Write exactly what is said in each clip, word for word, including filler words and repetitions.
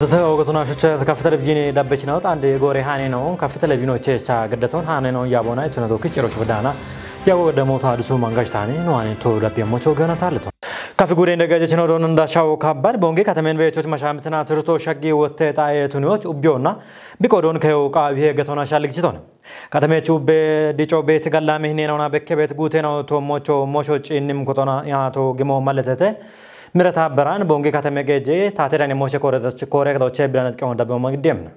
Tete ogatuna shuche kafi televizini dabbechina ot ande gore hane no kafi televizino checha gaddaton hane no yabona ituna doki chero chubdana. Yago gadamo ta dusu mangash tani no ani to dabbi mo chogana taleto. Kafi gure ndege chino don nda shawo kabbar bonge katamen be choch mashamitna turto shaggi wotte ta e tunioch ubbiona. Biko don kayo ka bihe gatona shalig chiton. Katame chubbe dicho be tigallame hinena ona bekke bet gutena to mocho mosho chinnim kotona ya to gimo maletete. Mirata baran bonge katame geje taterani moshe kore kore doche bilanat kemo dabbi mo magdemna.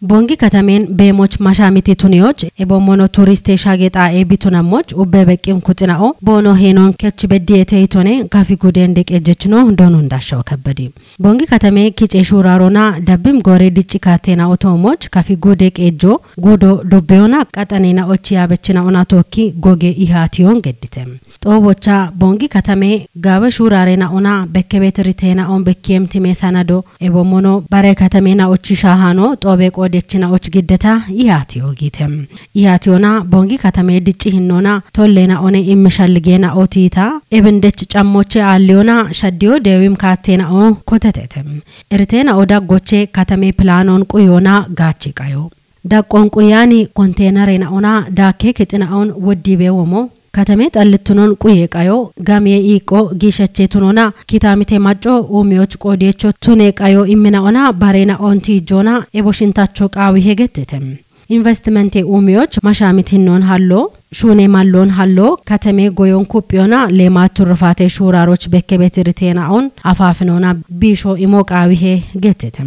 Bongi katamen beemoch masha miti tuniyoch ebo mono turiste shage xa'e bitunamoch ubbe beqqim kuxina'o boono heenon kech beddiye teyitone kafi guden deqejechno donun dashaw kebbedi. Bongi katame kice shurarona dabbim gore dicci katena otoomoch kafi gude qejjo gudo dubbeyona qaxanena ochi yabechina ona tokki goge ihatiyon geddite. Xoobocha bongi katame gawe shurarena ona bekkebet ritena on bekkiyem time sanado ebo mono bare katame na ochi shahano xoobe qoodechina och giddeta ihatiyo giite. Ihatiyona bongi katame dicci hinnona tollena one immishalligena otita ebindech cammoche aalliyona shaddiyo deewim kaatena o kotetete. Eritena o daggoche katame planon quyona gaachi qayo. Daqqon quyani konteenarena ona daakke kexina on woddibe womo. Katame xallittunon quye qayo gamiye iiqqo giishache tunona kitamite macco uumiyoch qoodiyecho tune qayo immina ona barena onti ijjona ebo shintacho qaawi hegettete. Investimente uumiyoch mashamit hinnon hallo shune mallon hallo katame goyon kuphiyona leema turrufate shuraroch bekkebet ritena on afafinona biisho imo qaawi he gettete.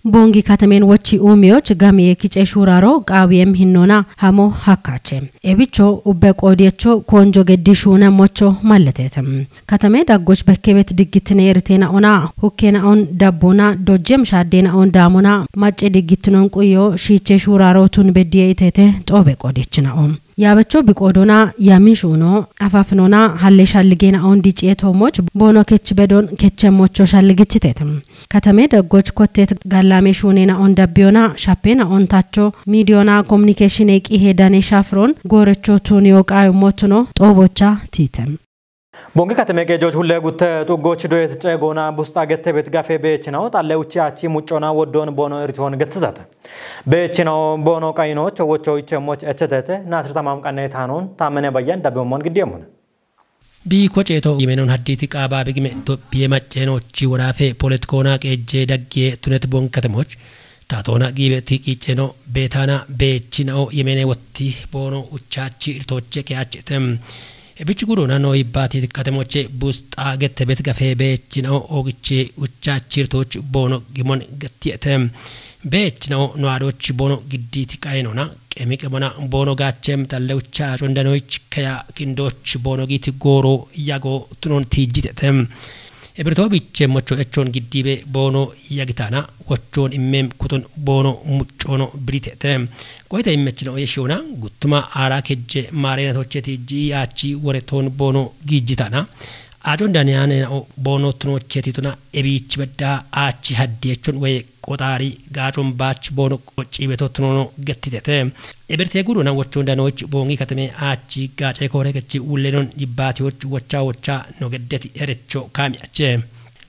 Bongi katamen wochi uumiyoch gamiye kice shuraro qaawiyem hinnona hamo hakkache. Ebicho ubbe qoodiyecho konjo geddi shuuna mocho malletete. Katame daggoch bekkebet diggitine eritena ona hukkena on dabbuna dojjem shaaddena on daamuna macce diggitinon quyo shiiche shuraro tun beddiye itete xoobe qoodiyechina on. Yaabecho biqoodona yamin shuuno afafinona halle shalligena on diciye toomoch boono kech bedon kechemmocho shalligichitete. Katame daggoch kottet gallame shuunena on dabbiyona shappena on tacho midiyona komunikeshine qihe dane shafron goorecho tuniyo qaayo motuno xoobocha tiite. Bonge katame geejoch hulle gutte xuggoch doyet ceegoona busxa gettebet gafe beechinaw xalle uchi achi muccona woddon boono iritoon gettizate. Beechinaw boono qayinoch wocho ichemmoch echetete naasir tamam qanne taanoon taammene bayyan dabbiyommon giddiyemmone. Bi koceeto yimenon hadditi qaaba bigime Itophiye maccenochi woraafe poletikoona qeejje daggiye tunet bonge katamoch taatoona giibe tiqicceno beetaana beechinao yemene wotti boono uchaachi irtooche qeyaachete. Ebichi gudoona no yibbaati katamoche busxa gettebet gafe beechinao oogichi uchaachi irtooch boono gimon gattiyete. Beechinao no adochi boono gidditi qayenoona qemi qemona boono gaachem xalle ucha chondanoich keya kindoch boono giiti gooro yago tunon tiijjitete. Ebirtoo biche mocho echon giddibe boono yagitana wochon immem kuton boono muccono biritete. Qoyta immechino yeshiona guttuma aara kejje maarena tocheti ji achi wore ton boono giijjitana. Achon daniane o boono tunocheti tuna ebichi bedda achi haddi echon weye qoxaari gaacon baach boono qocci beto tunono gettitete. Eberte gudona wochon danoch boongi katame achi gaace koore kechi wullenon yibbaatiyoch wocha wocha no geddeti erecho kaami ache.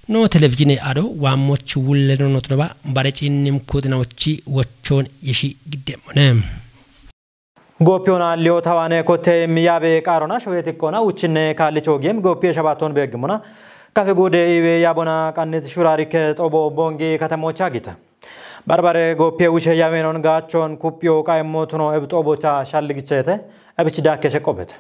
No televizhine ado waammoch wullenono tunaba bare ciinnim kudinawochi wochon yeshi giddemmone. Gooppiyoona liyo tawaane kotte miyaabe qaarona shoyetikkona uchinne kaallicho gem gooppiye shabaton beeggimona. Kafe guude iwe yaabona qannit shurarike xobo bongi katamocha gita. Barbare gooppiye wushe yaawenon gaachon kuppiyo qayemmo tuno eb xobocha shalligichete. Ebich daakke sheqqobete.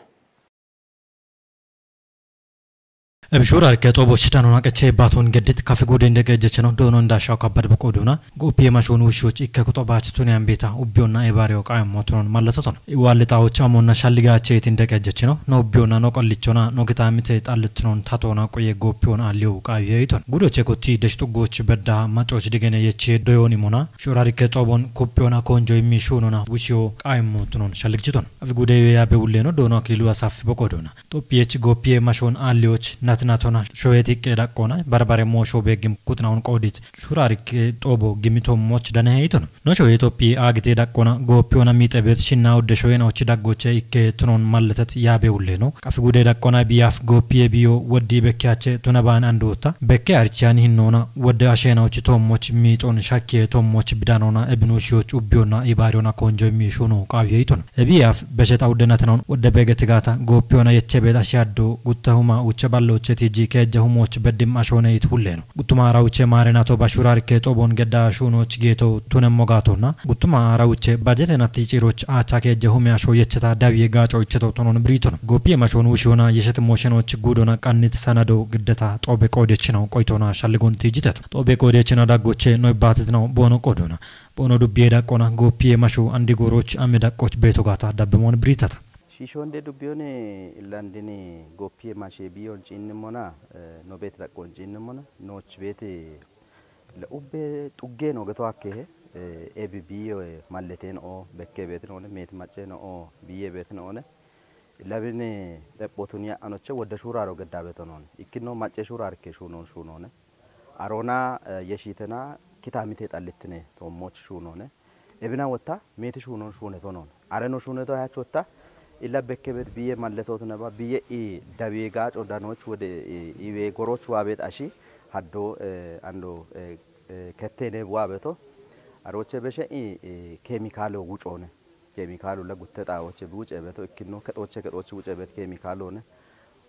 Ebishur arke xobo shidanona qeche baton geddit kafe guude ndege jecheno doono ndashaw kabbad boqo doona. Gooppiye mashon wushoch ikke kuxobaach tuni ambeta ubbiyonna ebaariyo qayemmo tunon mallatotona. Iwaalli xawoch amonna shalligache itin deqe jechino no ubbiyonna no qollichona no gitaamite xallitunon tatona quye gooppiyon alliyo qaayuye iton gudoche kotti desh xuggoch bedda macoch digene yeche doyon imona shurarike xobon kuppiyona konjo immi shunona wushiyo qaayemmo tunon shalligchiton. Afi gude yoyabe wulleno doono aklilu asaffi boqo doona. Xoppiyech gooppiye mashon alliyoch nat Natona shoyeti ke daqqona barbare mo shobe gim kutnaun qodit shurari ke tobo gimito moch dane heitona. No shoye topi agite daqqona gopi ona mite bet shinna udde shoyena uchi daggoche ikke tunon malletet yabe ulleno. Qafi gude daqqona biyaf gopi e biyo woddi bekke ache tuna ban andota. Bekke archian hinnona wodde ashena uchi tomoch miton shakke tomoch bidanona ebinu shiyoch ubbiona ibariona konjo mi shuno qawi heitona. Ebiyaf beshet awuddenatnon wodde begetigata gopi ona yeche bet ashaddo gutta huma uche balloche tiji keja humoch beddim ashone it hulleno. Guttuma ara uche mare nato bashurar ke tobon gedda shunoch geto tunem mogatona. Guttuma ara uche bajete nati ciroch acha keja hume asho yecheta dawiye gaco icheto tunon britona. Gopi mashon ushona yeshet moshenoch gudona qannit sanado giddeta tobe qodechino qoitona shalligon tijiteta. Tobe qodechino daggoche no batitno bono qodona. Bono dubbiye daqqona gopi masho andi goroch ame daqqoch beto gata dabbemon britata. Shishonde dubbiyone illandini gopi mashe biyon cinni mona, eh, no beti daqqon cinni mona, noch beti la ubbe tugge no geto akke, eh, ebi biyo, eh, malleten o, bekke betin one, meti macce no o, biye betin one. Labine tebbotun ya anoche wodde shuraro gedda beton on. Ikkino macce shurar ke shunon shunone. Arona, eh, yeshitena kitamite xallittine tommoch shunone. Ebina wotta meti shunon shune tonon. Areno shune to yach wotta illa bekke bet biye malletot neba biye i dawiye gaco danoch wode i, iwe goroch wabet ashi haddo, eh, ando, eh, eh, kettene wabeto. Aroche beshe i, i kemikalo wucone. Kemikalo la gutte xawoche bi wuce beto ikkino kexoche kexoche wuce bet kemikalone.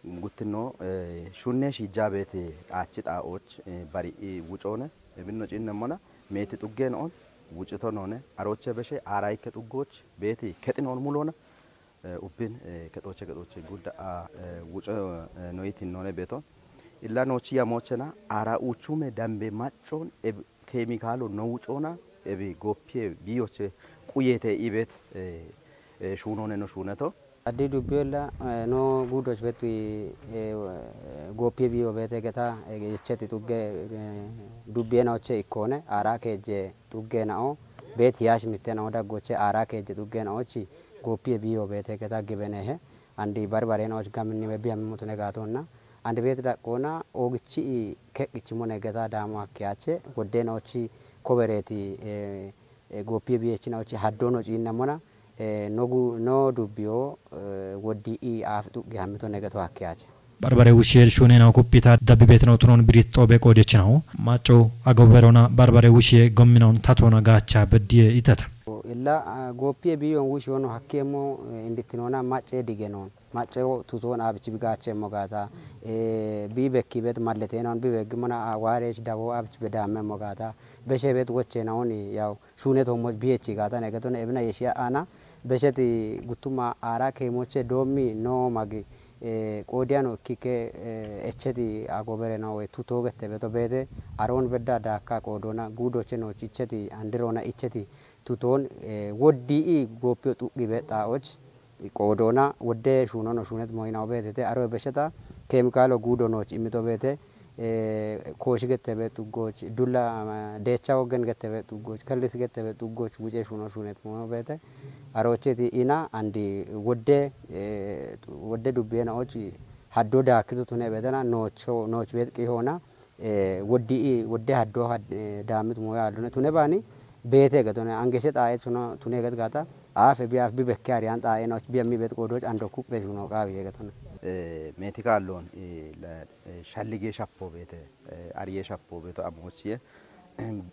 Guttino, eh, shunne shijja beete xaachi xaa'ooch, eh, bari'i wucoone, ebinno ciinne mona, meeti xuggee no'on, wucito noone, arooche beshe aaraayikke xuggooch, beeti kexi noon muloona, eh, ubbin, eh, kexooche kexooche gudda a, eh, wuco, eh, noyitin noone beeto. Illa noochi yamoochena, aara uuchume dambe maccoon, eb-, keemikaalo no wucoona, ebi gooppiye biyoche quyeete ibeet, eh, eh, shuunoone no shuuneto. Addi dubbiyolla, eh, no guudoch betti, eh, gooppiye biyo beete geta, eh, yecheti xugge, eh, dubbiye nooche ikkoone, aara keejje xugge nao, beet yaash mitte nao daggoche aara keejje xugge naochi, gooppiye biyo beete geta gibenehe, andi barbare nooch gaminni be biyammi mutune gaatonna, andi beet daqqoona, oogichi i keqqichi mone geta daamo hakke ache, wodde noochi kobereeti, eh, eh, gooppiye biyechi naochi haddo no ciinna mona, eh, no gu-, no dubbiyo, eh, woddi i aaf xuqqi hammito negeto hakke ache. Barbare wushiye shuunena kuppita dabbi beetino tunon birit xoobe qoodechinaho. Macco agoberona barbare wushiye gomminon tatona gaacha beddiye itata. Illa, ah, gooppiye biyon wushiyono hakke mo, eh, indittinona macce digenoon. Macco tutoon abich bi gaache mo gaata, eh, bi bekki bet malleteenon bi beggi mona, ah, waarech dawo abich be damme mo gaata. Beshe bet wochena oni yaw shuunet hommoch biyechi gaata negeton ebina yeshiya ana besheti guttuma aara keemoche doommi no magi, eh, qoodiyano ikkike, eh, echeti agobere no we tuto gette beto beete aroon bedda daakka qoodona guudoche nooch icheti andirona icheti tutoon, eh, woddi i gooppiyo xuqqi be xaa'och qoodona wodde shuunono shuunet moyinawo beetete aro besheta keemikaalo guudo nooch immito beete, eh, kooshi gette be xuggoch, dulla, ama, deecha woggen gette be xuggoch, kellis gette be xuggoch wuce shuuno shuunet mono beete. Arocheti ina andi wodde, eh, wodde dubbiye naoch haddo daakkitu tune beetena noocho, nooch beet qihoona, eh, woddi i, wodde haddo had-, eh, daamit moyo addune tune baani beete gatone angeshe xaaye tuno tune gat gata, aafe bi aaf bi bekke ariyan xaaye nooch bi ammi beet qoodoch ando kuppe shuuno qaawi gatone. Eh, meeti kaalloon, eh, la, eh, shallige shappo beete, eh, ariye shappo beeto amoochiye.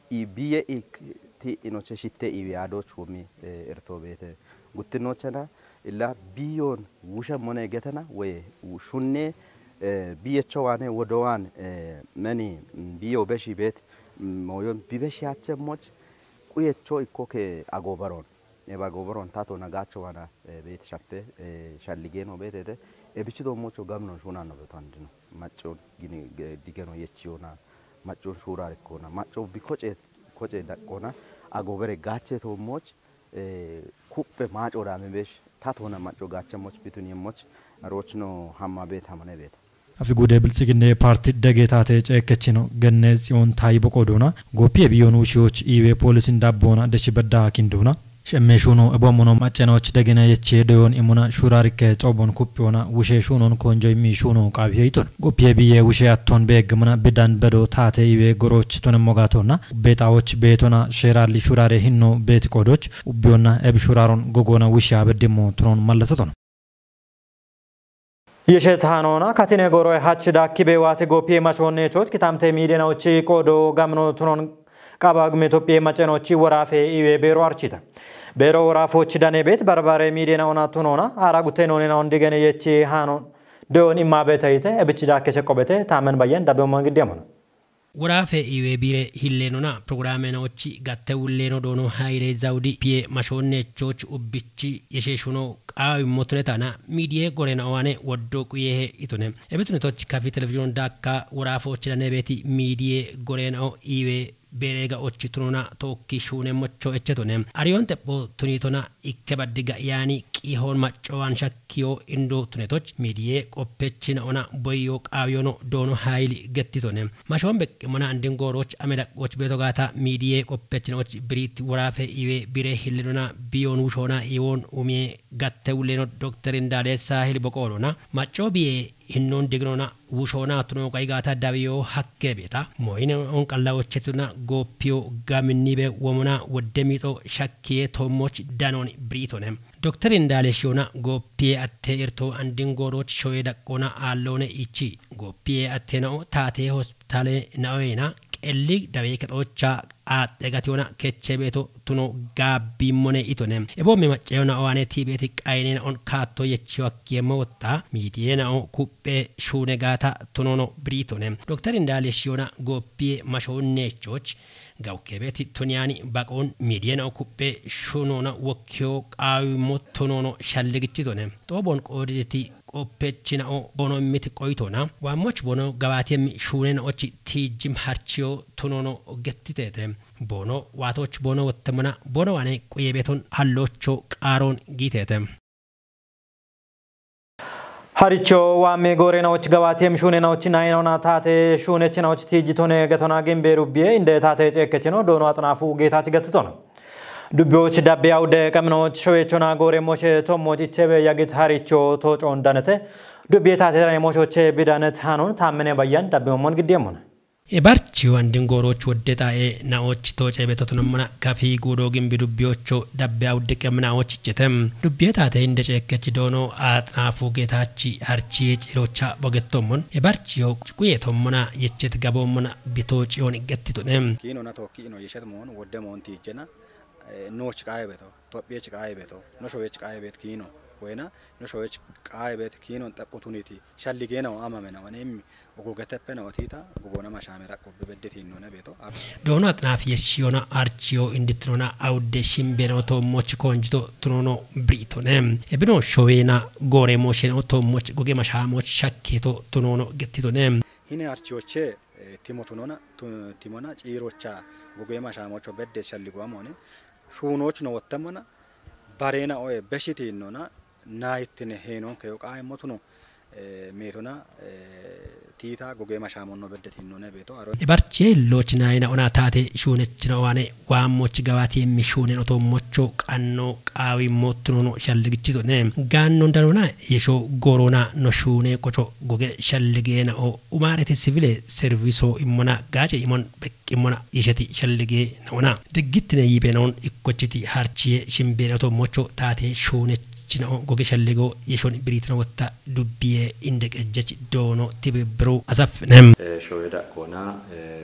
I biye ik ti inoche shitte iwi adoch womi, eh, irto beete. Guttinochena illa biyon wushe mone getena we shunne, eh, biyecho wane wodo wan, eh, meni, mm, biyo beshi beet, mm, moyon bi beshi ache moch, quyecho ikko ke agobaron. Eba goboron tato na gacho wana, eh, beet shatte, eh, shalligeno beetete. E bichi do mocho gamnon shunano beto andino. Macco gini, ge-, digeno yechiyona. Macco shurarikona. Macco bi koce, koce daqqona. Agobere gache to moch, eh, kuppe maco dame besh. Tato na macco gache moch bitun yemoch. Arochno hamma beet hamane beet. Afi gude Biltsiginne Parti dege taate ceekkechino genne Tsiyoon Taayi boqoodona, gooppiye biyoon wushiyoch iiwe poolisin dabboona deshi bedda kindoona. Shemme shuno ebo mono maccenoch degene yeche doyon imuna shurarike xobon kuppiona wushe shunon konjo immi shuno qabiye iton. Gopiye biye wushe atton beg muna bidan bedo tate iwe goroch tone mogatona. Betawoch betona sherali shurare hinno bet qodoch ubbionna eb shuraron gogona wushe abeddimo tron mallatatona. Yeshe tanona katine goroy hach dakki be wate gopiye machonne choch kitamte midena ochi qodo gamno tunon qaba gme topiye macheno chi worafe iwe bero archita. Bero worafo chi dane bet barbare midena ona tunona ara gute nonena ondigene yechi hanon. Doyon imma betayite ebichi dakke cheqobete tamen bayyan dabe mon gidemon. Woraafe iwe biire hilleenona pirogiraameenaochi gatte wulleeno doono Hayile Zawudi piye mashoonneechoch ubbichi yesheeshuno qaawi motunetana miidiye gorena owaane woddo quyeehe itune. Ebitunetoch kafi televizyon daakka woraafoochina nebeeti miidiye goreenao iwe bereega ochi tunona tookki shuune mocho echetune. Ariyoon xepho tunitona ikke baddi ga'yaani qiihoon maccowaan shakkiyo indo tunetoch miidiye qoppechina ona boyyo qaawiyono doono Hayili gettitone. Mashoon beqqe mona andin gooroch ame daqqooch beeto gaata miidiye qoppechinoch biriit woraafe iwe bire hillinona biyoon wushoona iwoon umie gatte wuleno doktor Indaale Saahil Boqoolona. Maccoo biye hinnoon dignona wushoona tunoo qayi gaata dawiyo hakke beeta. Moyine on qallawochetuna gooppiyo gaminnibe womona wodde miixo shakkiye toommoch danoon biriitone. Doktor Indaale shiyoona gooppiye attee irto andin gooroch shoye daqqoona aalloone ichi. Gooppiye atteenao taatee hos tale naoyena qelli dawe kexocha aaxxe gatiyona keche beeto tuno gaabbimmone itone. Ebo me maccayona owaane tiibeeti qayinena on kaatto yechiyo akkiye mowotta miidiyenao kuphe shuune gaata tunono biriitone. Doktor Indaale shiyoona gooppiye mashoonneechoch gawukebeeti tuniyani baqoon miidiyenao kuphe shunoona wokkiyo qaawimmo tunono shalligichitone. Xoobon qoodideti qoppechinao bono immiti qoyitona waammoch bono gabaatiyemmi shuunenoochi tiijjim harchiyo tunono gettiteete. Bono waatooch bono wottemona bono wane quyebeton hallocho qaaroon giiteete. Haricho waamme gooreenaoch gabaatiyem shuunenooch nayinona taate shuunechinaoch tiijjitone getona gimbe rubbiye inde taate ceekkechino doono axinaafu geetaach gettitona. Dubbiyoch dabbe awude qeminoch showeechona goore moshe tommoch ichebe yagit haricho toocoon danete. Dubbiye taate rane moshoche bidanet hanon taammene bayyan dabbe mommon giddiemmona. Ebarchiyo andin gooroch wodde xaa'e naoch tooce betotonommona kafi guudo gimbi dubbiyocho dabbe awude qemina ochichete. Dubbiye taate inde ceekkechi doono axinaafu geetaachi harchiye ciirocha bogettommon. Ebarchiyo quye tommona yechet gaboommona bitoo ciyoon gettitone. Kiinona tookki ino yeshet moon wodde moon tiijjena. Nooch qaaye beto, Tophiyech qaaye beto, no showech qaaye bet kiino, wena no showech qaaye bet kiinon xaphotuniti shalligeenawo amamena wanemmi ogogeteppena otita gogoona mashaame raqqobbe beddetinnone beto. Doono axinaafi yeshiyona archiyo indittinona awudde shimbeno toommoch koonjito tunono biriitone. Ebino showeena goore moosheno toommoch goge mashaamoch shakkeeto tunono gettitone. Hine archiyoche timotunona timona ciirocha goge mashaamocho bedde shalligoamone. Shuunooch no wottemmona bareena oye beshitiinnona naayittine heenonke yo qaaimmotuno meetona tiita gogee mashaamonno beddetinnone beeto aro. Ebarchiye illooch naayina ona taate shuunechina owaane waammoch gabaati emmi shuunen otoommocho qanno qaawimmo tunono shalligichitone. Gaannon danona yesho goorona no shuune qoco goge shalligeena o umaarete sivile serviso immona gaace imon beq qimmona yesheti shallige naona. Diggittine yibe noon ikkochiti harchiye shimbeenoto mocho taate shuunechinao goge shalligo yeshon biriitino wotta dubbiye inde qejjech doono tibibbiru asaffinem. Showe daqqoona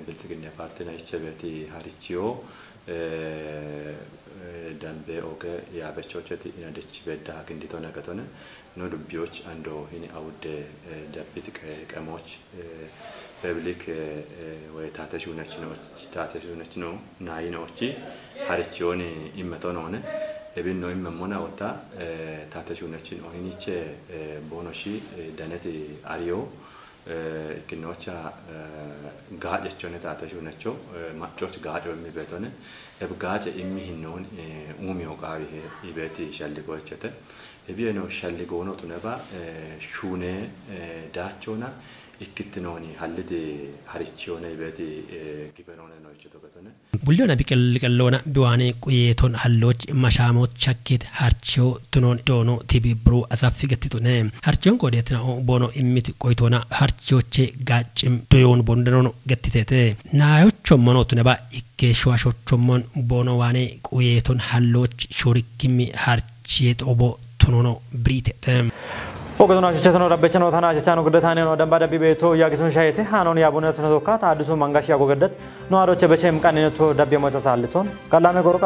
bilxiginne partina ichebeti harichiyo danbe oge yaabechocheti inadech bedda haginditone gatone. No dubbiyoch ando hini awudde dabbit qemoch peblik way taate shuunachinoch taate shuunachino naayinochi harichiyooni immeto noone. Ebinno immemmona wota taate shuunachino hiniche boonoshi daneti ariyo ikkinocha gaacechone taate shuunacho maccoch gaaco immi beetone. Eb gaace immi hinnoon uumiyo qaawihe ibeeti shalligoechete. Ebiyeno shalligoono tuneba shuune daachona Ikkittinoni hallidi harichiyone ibeti gibenoone noichito betone. Bulliyona biqilqilloona biwaane quyeeton halloch mashaamo chakkit harchiyo tunon doono tibibburu asaffi gettitune. Harchiyon goodeetinao boono immit qoyitoona harchiyoche gaaccim doyoon bondenono gettiteete. Naayocho mano tuneba ikke shuwashochommon boono waane quyeeton halloch shorikkimmi harchiye xoobo tunono biriitete. Ogeetonni hojjechano rabbechano tana hojjechano guddatanii no damba dabbi beeto yaagisuun shayete haanoon yaabune tuna tokka taaddisu mangash yaago gaddat no haaroche besheem qanneneto dabbi moco saalliton qallaame gorqa.